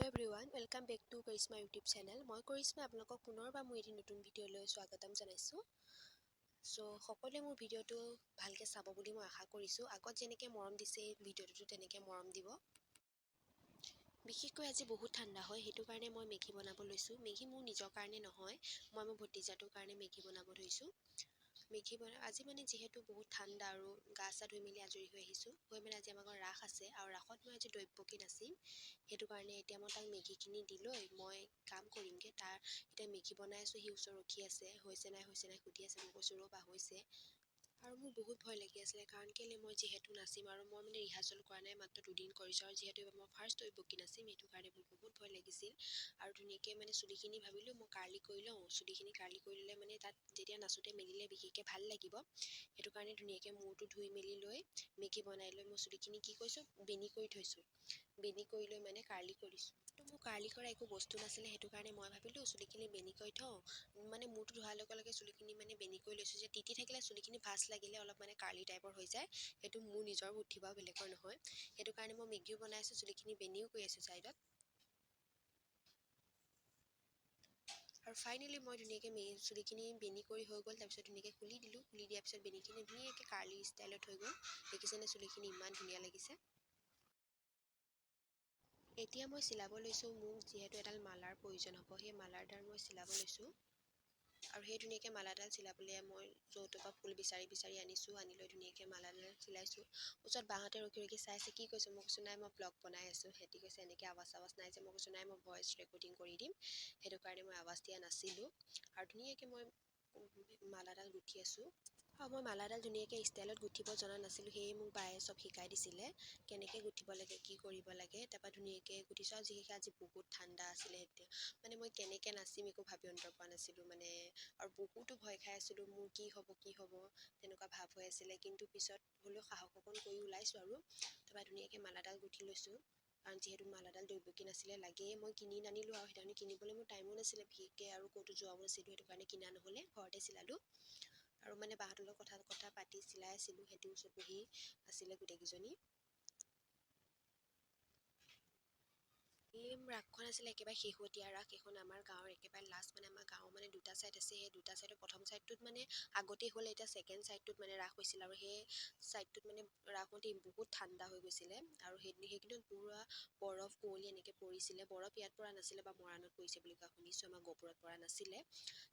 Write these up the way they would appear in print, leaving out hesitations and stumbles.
Hello everyone, welcome back to Karishma YouTube channel. মই কৰিশ্মা আপোনালোকক পুনৰবাৰ মোৰ এটি নতুন ভিডিঅ'লৈ স্বাগতম জনাইছোঁ। সকলোৱে মোৰ ভিডিঅ'টো ভালকৈ চাব বুলি মই আশা কৰিছোঁ। আগত যেনেকৈ মৰম দিছে এই ভিডিঅ'টোতো তেনেকৈ মৰম দিব। বিশেষকৈ আজি বহুত ঠাণ্ডা হয়, সেইটো কাৰণে মই মেগী বনাব লৈছোঁ। মেগী মোৰ নিজৰ কাৰণে নহয়, মই মোৰ ভতিজাটোৰ কাৰণে মেগী বনাব ধৰিছোঁ। মেগী বনা আজি মানে যিহেতু বহুত ঠাণ্ডা আৰু গা চা ধুই মেলি আজৰি হৈ আহিছোঁ। হৈ মানে আজি আমাৰ ঘৰত ৰাস আছে আৰু ৰাসত মই আজি দৈৱকী নাচিম, সেইটো কাৰণে এতিয়া মই তাক মেগীখিনি দি লৈ মই কাম কৰিমগৈ। তাৰ এতিয়া মেগী বনাই আছোঁ, সি ওচৰত ৰখি আছে, হৈছে নাই হৈছে নাই সুধি আছে। মই কৈছোঁ ৰ'বা হৈছে। আৰু মোৰ বহুত ভয় লাগি আছিলে, কাৰণ কেলৈ মই যিহেতু নাচিম আৰু মই মানে ৰিহাৰ্চেল কৰা নাই, মাত্ৰ দুদিন কৰিছোঁ আৰু যিহেতু এইবাৰ মই ফাৰ্ষ্ট দৈৱকী নাচিম, সেইটো কাৰণে মোৰ বহুত ভয় লাগিছিল। আৰু ধুনীয়াকৈ মানে চুলিখিনি ভাবিলোঁ মই কাৰ্লি কৰি লওঁ, চুলিখিনি কাৰ্লি কৰি ল'লে মানে তাত যেতিয়া নাচোঁতে মেলিলে বিশেষকৈ ভাল লাগিব, সেইটো কাৰণে ধুনীয়াকৈ মূৰটো ধুই মেলি লৈ মেগী বনাই লৈ মই চুলিখিনি কি কৰিছোঁ, বেনি কৰি থৈছোঁ। বেনি কৰি লৈ মানে কাৰ্লি কৰিছোঁ। তো মোৰ কাৰ্লি কৰা একো বস্তু নাছিলে, সেইটো কাৰণে মই ভাবিলোঁ চুলিখিনি বেনি কৰি থওঁ। মানে মূৰটো ধোৱাৰ লগে লগে চুলিখিনি মানে বেনি কৰি লৈছোঁ, যে তিতি থাকিলে চুলিখিনি ভাঁজ লাগিলে অলপ মানে কাৰ্লি টাইপৰ হৈ যায়। সেইটো মোৰ নিজৰ বুদ্ধি বাৰু, বেলেগৰ নহয়। সেইটো কাৰণে মই মেগীও বনাইছোঁ, চুলিখিনি বেনিও কৰি আছোঁ ছাইডত। আৰু ফাইনেলি মই ধুনীয়াকৈ চুলিখিনি বেনি কৰি হৈ গ'ল। তাৰপিছত ধুনীয়াকৈ খুলি দিলোঁ। খুলি দিয়াৰ পিছত বেনিখিনি ধুনীয়াকৈ কাৰ্লি ষ্টাইলত হৈ গ'ল। দেখিছেনে চুলিখিনি ইমান ধুনীয়া লাগিছে। এতিয়া মই চিলাব লৈছোঁ। মোক যিহেতু এডাল মালাৰ প্ৰয়োজন হ'ব, সেই মালাৰডাল মই চিলাব লৈছোঁ। আৰু সেই ধুনীয়াকৈ মালাডাল চিলাবলৈ মই য'ৰ পৰা ফুল বিচাৰি বিচাৰি আনিছোঁ, আনি লৈ ধুনীয়াকৈ মালাডাল চিলাইছোঁ। ওচৰত বাহঁতে ৰখি ৰখি চাইছে, কি কৈছোঁ। মই কৈছোঁ নাই মই ব্লগ বনাই আছোঁ। সিহঁতি কৈছে এনেকৈ আৱাজ চাৱাজ নাই যে। মই কৈছোঁ নাই মই ভইচ ৰেকৰ্ডিং কৰি দিম, সেইটো কাৰণে মই আৱাজ দিয়া নাছিলোঁ। আৰু ধুনীয়াকৈ মই মালাডাল গুঠি আছোঁ। আৰু মই মালাডাল ধুনীয়াকৈ ষ্টাইলত গুঠিব জনা নাছিলোঁ, সেয়ে মোক বায়ে চব শিকাই দিছিলে কেনেকৈ গুঠিব লাগে, কি কৰিব লাগে। তাৰপৰা ধুনীয়াকৈ গুঠিছোঁ। আৰু যিহেতু আজি বহুত ঠাণ্ডা আছিলে, তেতিয়া মানে মই কেনেকৈ নাচিম একো ভাবি অন্তৰ পোৱা নাছিলোঁ মানে, আৰু বহুতো ভয় খাই আছিলোঁ, মোৰ কি হ'ব কি হ'ব তেনেকুৱা ভাৱ হৈ আছিলে। কিন্তু পিছত হ'লেও সাহস অকণ কৰি ওলাইছোঁ আৰু তাৰপৰা ধুনীয়াকৈ মালাডাল গুঠি লৈছোঁ। কাৰণ যিহেতু মালাডাল দৈৱকী নাছিলে লাগেই, মই কিনি নানিলোঁ আৰু সেইদিনাখনি কিনিবলৈ মোৰ টাইমো নাছিলে বিশেষকৈ, আৰু ক'তো যোৱাও নাছিলোঁ, সেইটো কাৰণে কিনা নহ'লে, ঘৰতে চিলালোঁ। আৰু মানে বাহঁতৰ লগত কথা কথা পাতি চিলাই আছিলোঁ, সিহঁতি ওচৰত বহি আছিলে গোটেইকেইজনী। এই ৰাসখন আছিলে একেবাৰে শেহতীয়া ৰাস, সেইখন আমাৰ গাঁৱৰ একেবাৰে লাষ্ট। মানে আমাৰ গাঁৱৰ মানে দুটা ছাইড আছে, সেই দুটা ছাইডৰ প্ৰথম ছাইডটোত মানে আগতেই হ'ল, এতিয়া ছেকেণ্ড ছাইডটোত মানে ৰাস হৈছিল। আৰু সেই ছাইডটোত মানে ৰাস হওঁতে বহুত ঠাণ্ডা হৈ গৈছিলে। আৰু সেইদিনত পূৰা বৰফ কুঁৱলী এনেকৈ পৰিছিলে। বৰফ ইয়াত পৰা নাছিলে বা মৰাণত পৰিছে বুলি কোৱা শুনিছোঁ, আমাৰ গহপুৰত পৰা নাছিলে,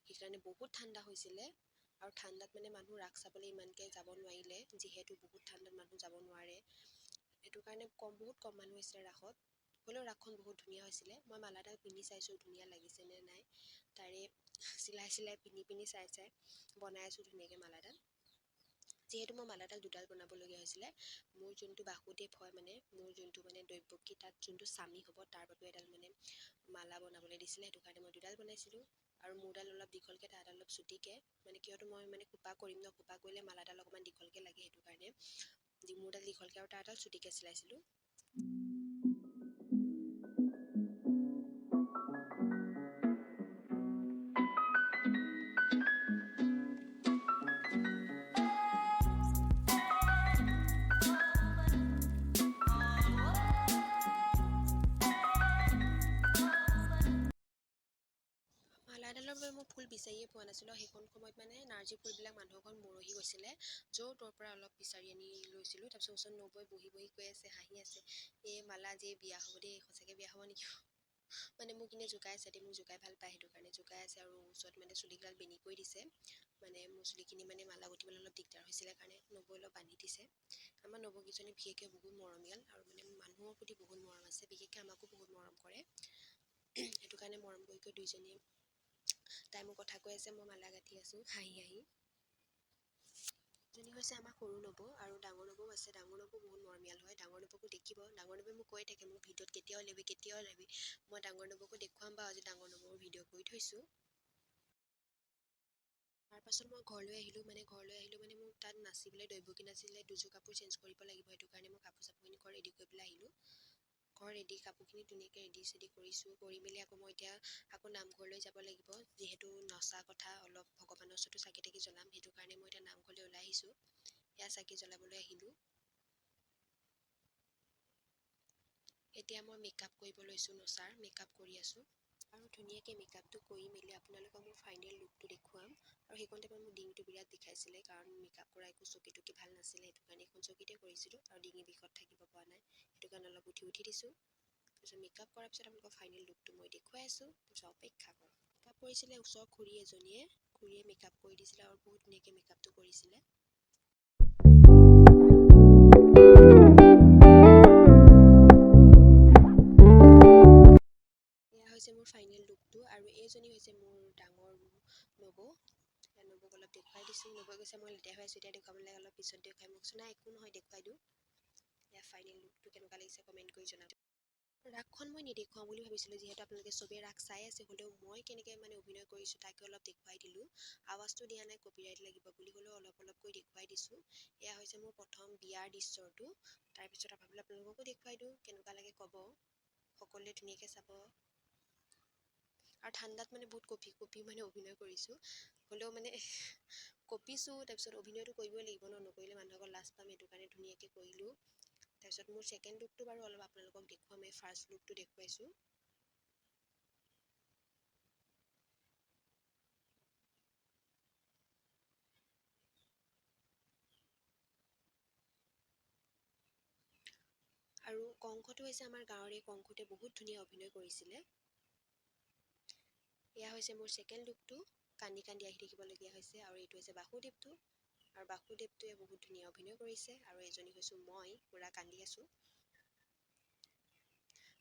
সেইকাৰণে বহুত ঠাণ্ডা হৈছিলে। আৰু ঠাণ্ডাত মানে মানুহ ৰাস চাবলৈ ইমানকৈ যাব নোৱাৰিলে, যিহেতু বহুত ঠাণ্ডাত মানুহ যাব নোৱাৰে, সেইটো কাৰণে বহুত কম মানুহ হৈছিলে ৰাসত। হ'লেও ৰাসখন বহুত ধুনীয়া হৈছিলে। মই মালাডাল পিন্ধি চাইছোঁ ধুনীয়া লাগিছে নে নাই, তাৰে চিলাই চিলাই পিন্ধি পিন্ধি চাই চাই বনাই আছোঁ ধুনীয়াকৈ মালাডাল। যিহেতু মই মালাডাল দুডাল বনাবলগীয়া হৈছিলে, মোৰ যোনটো বাসুদেৱ হয় মানে মোৰ যোনটো মানে দৈৱকী তাত যোনটো স্বামী হ'ব তাৰ বাবে এডাল মানে মালা বনাবলৈ দিছিলে, সেইটো কাৰণে মই দুডাল বনাইছিলোঁ। আৰু মোৰডাল অলপ দীঘলকৈ, তাৰডাল অলপ চুটিকৈ, মানে কিয়নো মই মানে খোপা কৰিম ন, খোপা কৰিলে মালাডাল অকণমান দীঘলকৈ লাগে, সেইটো কাৰণে মোৰডাল দীঘলকৈ আৰু তাৰডাল চুটিকৈ চিলাইছিলোঁ। মালাডালৰ বাবে মই ফুল বিচাৰিয়ে পোৱা নাছিলোঁ। সেইখন সময়ত মানে নাৰ্জী ফুলবিলাক মানুহৰ ঘৰত মৰহি গৈছিলে, য'ৰ ত'ৰ পৰা অলপ বিচাৰি আনি লৈছিলোঁ। তাৰপিছত ওচৰত নবৌৱে বহি বহি কৈ আছে, হাঁহি আছে, এই মালা আজি বিয়া হ'ব দেই, সঁচাকৈ বিয়া হ'ব নেকি? মানে মোক এনেই জোকাই আছে দেই, মোক জোকাই ভাল পায়, সেইটো কাৰণে জোকাই আছে। আৰু ওচৰত মানে চুলিকেইডাল বেনি কৰি দিছে, মানে মোৰ চুলিখিনি মানে মালা গুঠিবলৈ অলপ দিগদাৰ হৈছিলে কাৰণে নবৌৱে অলপ বান্ধি দিছে। আমাৰ নবৌকেইজনী বিশেষকৈ বহুত মৰমীয়াল আৰু মানে মানুহৰ প্ৰতি বহুত মৰম আছে, বিশেষকৈ আমাকো বহুত মৰম কৰে, সেইটো কাৰণে মৰম কৰি কৰি দুইজনীয়ে। তাই মোক কথা কৈ আছে, মই মালা গাঁঠি আছোঁ হাঁহি হাঁহি। এজনী হৈছে আমাৰ সৰু নবৌ আৰু ডাঙৰ নবৌ আছে। ডাঙৰ নবৌ বহুত মৰমীয়াল হয়, ডাঙৰ নবৌকো দেখিব। ডাঙৰ নবৌৱে মোক কৈ থাকে, মোক ভিডিঅ'ত কেতিয়া উলিয়াবি কেতিয়া উলিয়াবি। মই ডাঙৰ নবৌকো দেখুৱাম বাৰু, আজি ডাঙৰ নবৌৰ ভিডিঅ' কৰি থৈছোঁ। তাৰপাছত মই ঘৰলৈ আহিলোঁ, মানে ঘৰলৈ আহিলোঁ মানে মোৰ তাত নাচিবলৈ দৈৱকী নাচিলে দুযোৰ কাপোৰ চেঞ্জ কৰিব লাগিব, সেইটো কাৰণে মই কাপোৰ চাপোৰখিনি ঘৰত ৰেডি কৰি পেলাই আহিলোঁ। ঘৰ ৰেডি কাপোৰখিনি ধুনীয়াকৈ ৰেডি চেডি কৰিছোঁ, কৰি মেলি আকৌ মই এতিয়া আকৌ নামঘৰলৈ যাব লাগিব, যিহেতু নচা কথা অলপ ভগৱানৰ ওচৰতো চাকি তাকি জ্বলাম, সেইটো কাৰণে মই এতিয়া নামঘৰলৈ ওলাই আহিছোঁ। এয়া চাকি জ্বলাবলৈ আহিলোঁ। এতিয়া মই মেকআপ কৰিব লৈছোঁ, নচাৰ মেকআপ কৰি আছোঁ আৰু ধুনীয়াকৈ মেকআপটো কৰি মেলি আপোনালোকক মোৰ ফাইনেল লুকটো দেখুৱাম। আৰু সেইকণ টাইমত মোৰ ডিঙিটো বিৰাট বিষাইছিলে, কাৰণ মেকআপ কৰা একো চকী টকী ভাল নাছিলে, সেইটো কাৰণে এইখন চকীতে কৰিছিলোঁ আৰু ডিঙি বিষত থাকিব পৰা নাই, সেইটো কাৰণে অলপ উঠি উঠি দিছোঁ। তাৰপিছত মেকআপ কৰাৰ পিছত আপোনালোকৰ ফাইনেল লুকটো মই দেখুৱাই আছোঁ, তাৰপিছত অপেক্ষা কৰক। মেকআপ কৰিছিলে ওচৰৰ খুৰী এজনীয়ে, খুৰীয়ে মেকআপ কৰি দিছিলে আৰু বহুত ধুনীয়াকৈ মেকআপটো কৰিছিলে। এয়া হৈছে মোৰ ফাইনেল লুকটো আৰু এইজনী হৈছে মোৰ ডাঙৰ নবৌ। নবৌক অলপ দেখুৱাই দিছোঁ। নবৌৱে কৈছে মই লেতেৰা হৈ আছোঁ, এতিয়া দেখুৱাব নালাগে, অলপ পিছত দেখুৱাই। মই কৈছোঁ নাই একো নহয়, দেখুৱাই দিওঁ। এয়া ফাইনেল লুকটো কেনেকুৱা লাগিছে কমেণ্ট কৰি জনাব। ৰাসখন মই নেদেখুৱাওঁ বুলি ভাবিছিলোঁ, যিহেতু আপোনালোকে চবেই ৰাস চাই আছে, হ'লেও মই কেনেকৈ মানে অভিনয় কৰিছোঁ তাকে অলপ দেখুৱাই দিলোঁ। আৱাজটো দিয়া নাই, কপিৰাইট লাগিব বুলি, হ'লেও অলপ অলপকৈ দেখুৱাই দিছোঁ। এয়া হৈছে মোৰ প্ৰথম বিয়াৰ দৃশ্যটো। তাৰপিছত ভাবিলোঁ আপোনালোককো দেখুৱাই দিওঁ, কেনেকুৱা লাগে ক'ব, সকলোৱে ধুনীয়াকৈ চাব। আৰু ঠাণ্ডাত মানে বহুত কঁপি কঁপি মানে অভিনয় কৰিছোঁ, হ'লেও মানে কঁপিছোঁ। তাৰপিছত অভিনয়টো কৰিবই লাগিব ন, নকৰিলে মানুহৰ আগত লাজ পাম, সেইটো কাৰণে ধুনীয়াকৈ কৰিলোঁ। তাৰপিছত মোৰ ছেকেণ্ড লুকটো বাৰু অলপ আপোনালোকক দেখুৱাম, এই ফাৰ্ষ্ট লুকটো দেখুৱাইছোঁ। আৰু কংসটো হৈছে আমাৰ গাঁৱৰে কংসটোৱে বহুত ধুনীয়া অভিনয় কৰিছিলে। এয়া হৈছে মোৰ ছেকেণ্ড লুকটো, কান্দি কান্দি আহি থাকিবলগীয়া হৈছে। আৰু এইটো হৈছে বাসুদেৱটো, আৰু বাসুদেৱটোৱে বহুত ধুনীয়া অভিনয় কৰিছে। আৰু এজনী হৈছোঁ মই, পূৰা কান্দি আছোঁ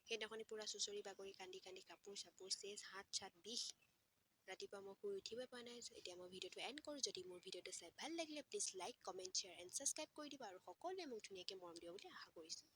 সেইদিনাখনি, পূৰা চুঁচৰি বাগৰি কান্দি কান্দি কাপোৰ চাপোৰ চেচ, হাত চাত বিষ, ৰাতিপুৱা মই শুই উঠিবই পৰা নাই। এতিয়া মই ভিডিঅ'টো এণ্ড কৰোঁ। যদি মোৰ ভিডিঅ'টো চাই ভাল লাগিলে please like, comment, share and subscribe কৰি দিব আৰু সকলোৱে মোক ধুনীয়াকৈ মৰম দিব বুলি আশা কৰিছোঁ।